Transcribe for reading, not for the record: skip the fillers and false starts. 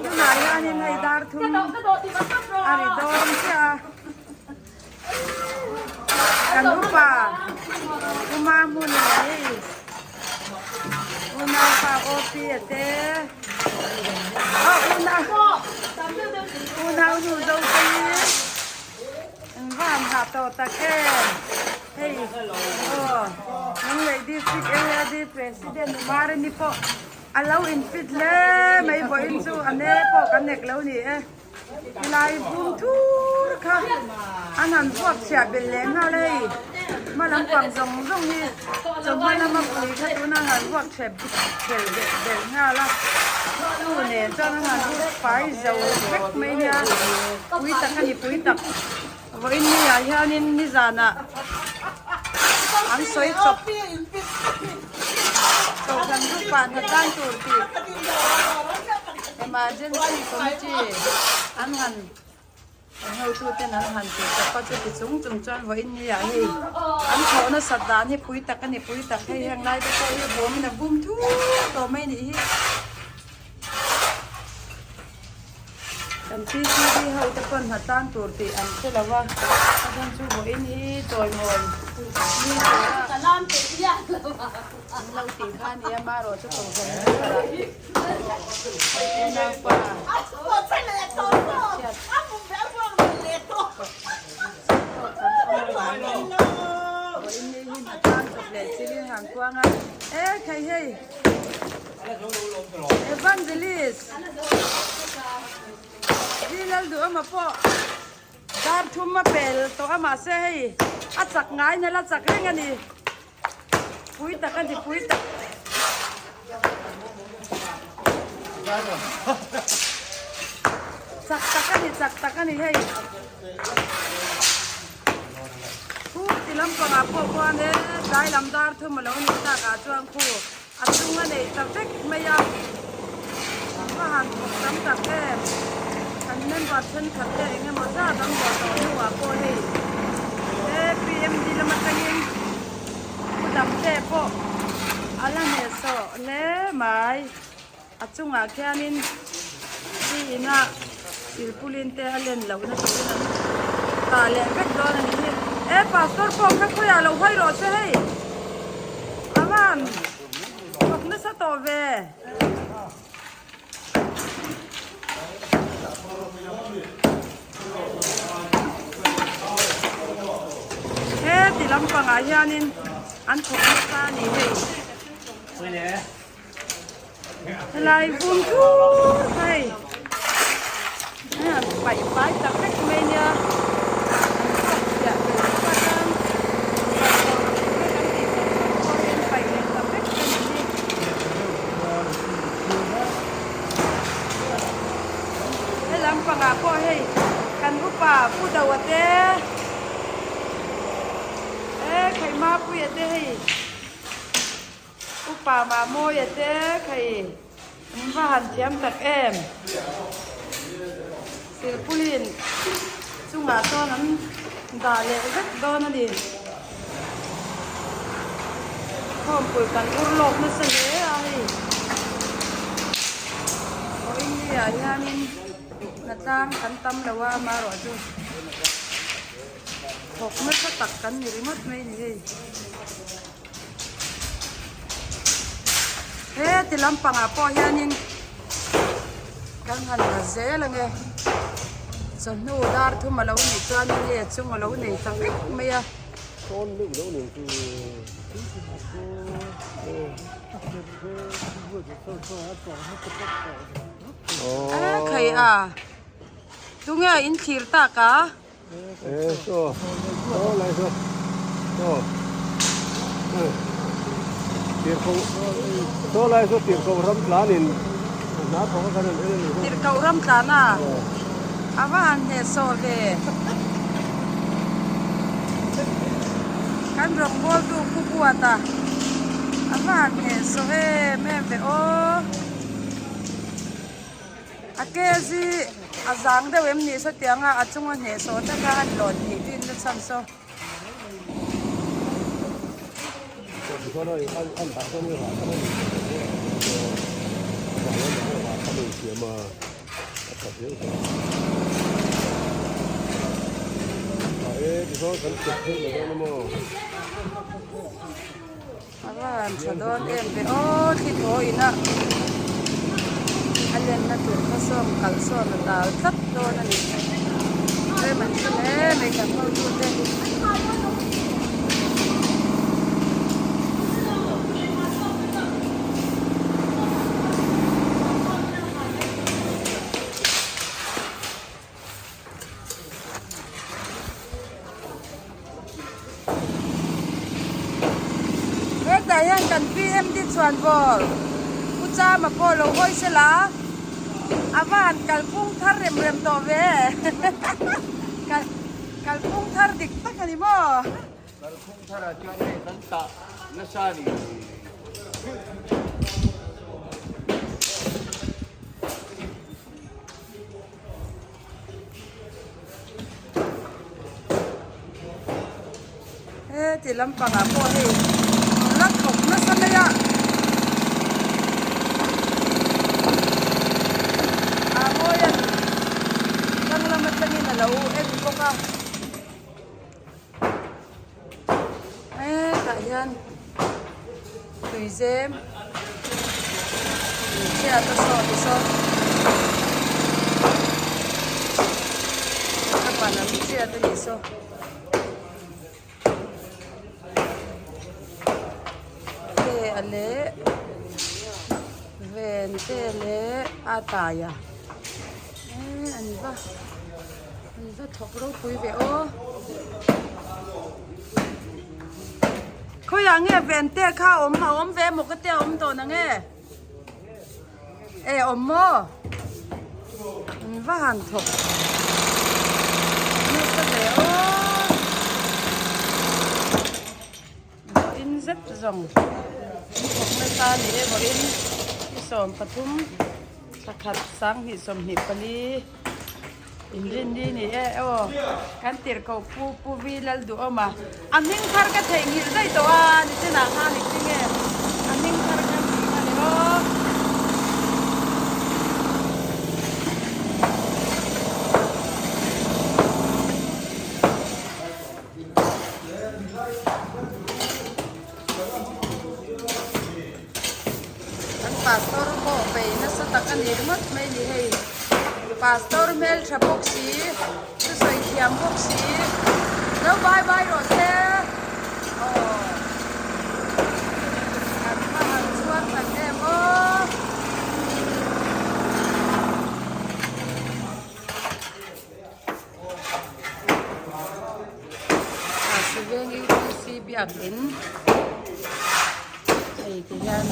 Tunah hianin hei dar thum a ri dawn chiah a. Kan upa Uma hmun leh hei unaupa OP a te unau nu zo te hi an va han hah tawh tak em hei aw Lunglei district LAD president Umarini pawh a lo in fit hle mai vawiin chu a ne pawh kan nek lo ni e. Helai bum thur kha an han vuak chhiah belh leh nghal a hei hma lampang zawng zawng hi chawhma lama pui kha tuna an han vuak chhe chhel belh belh nghal a chu nen chuan an han lut fai zo vek mai nia pui tak a ni pui tak vawiin ni ah hianin nizanah an sawi chawp kohhran group ah hna tan tur tih emergency committee an han an hotuten an han tih chawp a chuti chung chung chuan vawiin ni ah hei an thawh nasat dan hi pui tak a ni pui tak hei heng lai te pawh hi bawmin a bum thur tawh mai a nih hi. Kan CCTV ho te pawn hna tlang tur tih an hre lo a, a chhan chu vawiin hi chawimawi ni tura an lo tih kha a ni a, marawh chu kohhran member ah unaupa chhiat tawk kan awm avangin vawiin ni hi hna tlang chawp leh chilin han kuang a, e khai hei. Evangelist Ri Lalduhawma pawh dar thum a pel tawh a mahse hei a chak ngai na la chak reng a ni pui tak a ni pui tak. Chak tak a ni chak tak a ni hei. Khu ti lampangah pawh khuan e tlai lam dar thum a lo nih takah chuan khu a chung a nei ta vek mai a, an va han thawk tam tak em. Kan member thenkhat te eng emaw zat an buah tawh hnuah pawh hei he PMD lam atangin pu dam te pawh a la hnehsawh hle mai. A chungah khianin chi ina silpulin te a len lohna turin an tah leh vek dawn a ni hi. E pastor pawh kha khawiah lo hawi rawh se hei a van thawk nasa tawh ve. He ti lampangah hianin an thawk nasa a ni hei. Helai vum thur kha hei an paih fai tak vek mai nia an chhuak chiah belh bawk a chuan paih tawh loh tur vek an tih tawh chuan pawh hi an paih leh ta vek a ni hi. He lampangah pawh hei kan upa Pu Doa te e Khaihma Puia te hei. Upa Mamawia te khai an va han thiam tak em. Silpulin chungah chuan an dah leh vek dawn a ni. Khawmpui kan ur lawk nasa hle a hei. Vawiin ni ah hianin hnatlang kan tam lo a amaherawh chu thawk nasa tak kan ni ringawt mai a ni hei. He ti lampangah pawh hianin kan han la zel ange chawhnu dar thum a lo nih chuanin hei a chung a lo nei ta vek mai a. E khai a tunge in thlir tak a. Tirhkoh ram tlan a a va han hnehsawh ve kan rawngbawltu pu Buata a va han hnehsawh em em ve aw. A kez hi a zang deuh em ni sawtiang a a chunga hnehsawh taka an lawn theih thin na chhan saw. siam a, a tha viau ta. A e tichuan kan chep phei mai dawn a maw. A va han tha dawn em ve aw thli thaw in a a lenna tur kha sawm kalh sawn a tal tlat dawn a ni rem an hre hle mai kan hotu te. Hetah hian kan PMD chhuanvawr Pu Chama pawh lo hawi sela a va han kalphung thar rem rem tawh ve kalphung thar dik tak a ni maw? Kalphung tharah chuan hei kan tah nasa a ni. Heti lampangah pawh hei la thawk nasa mai a a mawi a ni tlang lam atangin a lo en bawk a hetah hian tuizem chhiat a saw ti saw a ban an chhiat a nih saw te a leh ven te leh a taia eh an va an va thawk ropui ve aw. Khawiah nge ven te kha a awm a awm ve emaw ka tia awm dawn ang e e awm maw an va han thawk nasa ve aw vawiin zet zawng an thawk nasa a ni e vawiin ni 13 thla khat 20 24. Inrinni ni e aw kan tirhkoh pu pu vi lal duhawm a a hming thar ka theihnghilh daih tawh a nichinah khan i thing e a hming thar ka tih kha ni aw. Kan pastor pawh bei nasa tak a ni ringawt mai ni hei pastor hmeltha bawk si thusawi thiam bawk si lo bye bye rawh se aw kan hma han chhuak tak em aw. Veng UPC biakin hei ti hian.